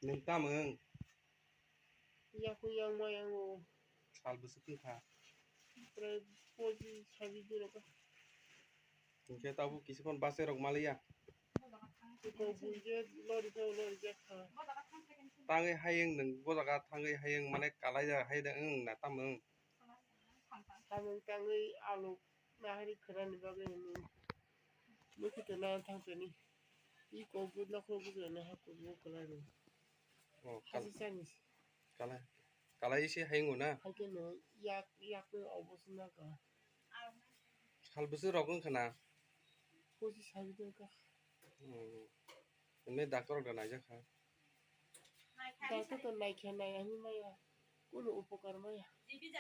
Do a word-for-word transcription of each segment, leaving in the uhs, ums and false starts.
Nwng tamo wng? Yakung yang ma yang o. Sal bwswk wngkha? Prai pochi sabi jora ka. Hinkhe tabuk kisa phone bus rok maliya. Iko buije lori khe lori jak kha. Tangwi hayung nwng bo jaga thangwi hayung mane kalai jaga hai de wng na tamo wng? Samung tangwi alu nahari khwnani bagwi hwnwi. Nukhuto na thangtoni. Iko bu nokhro bujrani haku bu kwlai rw. Oh, kal- Hasi chani. Kalai, kalai isi hayung na? Haikhe no yak, yak obo sina ka. Sal bwswk rok wngkha na? Pochi sabi de ka. Hmm. Hwnwi doctor rok da naijak kha. Doctor to naikha nai ani maya. Kuno upokar maya. Jibi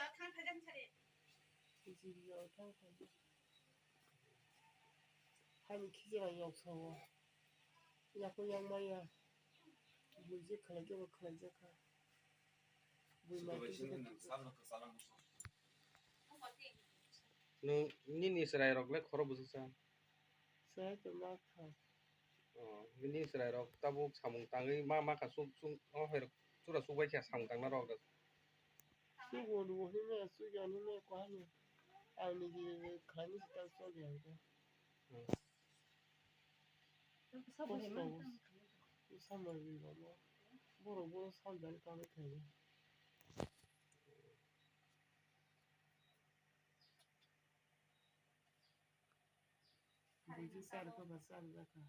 ya thang thang. Hani khijira yok sawo. Yako yang maya. Buji khalai jabo khalai jakha. Bui ma khijira. Nwng nini chwrai rok le khoro bwswk sa? Chwrai to ma kha. Oh, nini chwrai rok tabuk samung tangwi ma ma kha suk suk o hai rok chura suk bai kha samung tangna rok da. Suk o do hini me suk ya ni me ko hani. Ai ni di khlai ni ta suk ya ko. Hmm. Kosto. Samai ri ba no. Boro boro sal jani ta khlai. Buji char kha ba char jakha.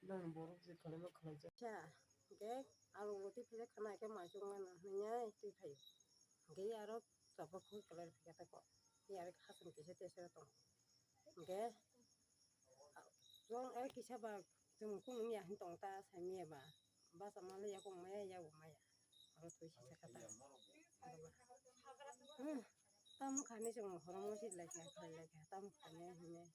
Nang borok je khlaima khlaijak. Kha, hwnkhe alu roti philai khana khe mai chukmano hwnwi twi phaio. Hwnkhe aro chopra khwi kwlai rw phaikha tei kok. Tei aro hasing kisa tei sero tongo. Hwnkhe, a, chwng, eh, kisa ba chwng kung ya hin tong ta sai miya ba. Basa ma le yakung maya, yakung maya. Aro twi sisa kata. Hmm. Tamo khani chwng horo mosi lai kha, khlai lai kha. Tamo khani hine.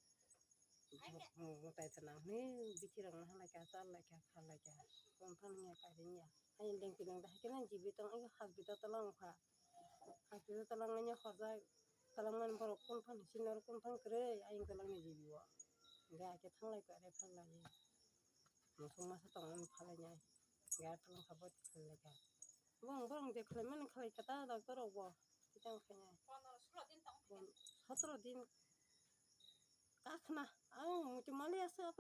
Mutai tana hini bithi rok no halai kha, chal lai kha, kha lai kha. Kon thang ya, kari ya. Ani lengpi lengda hai khe nang jibi tong, ai hasbita tola wngkha. Hospital talangmani horjak, talangmani borok kung thang, senior kung thang kwrwi, ayang talangni jibi o. Hwnkhe hakhe thanglai kha, are phalnai. Mosok masa tongmani phalnai. Hwnkhe aro talang kha bo khlailai kha. Bo borok je khlaimani khlai kha ta doctor rok bo. Kitang khainai. Sotro din kakhna, ang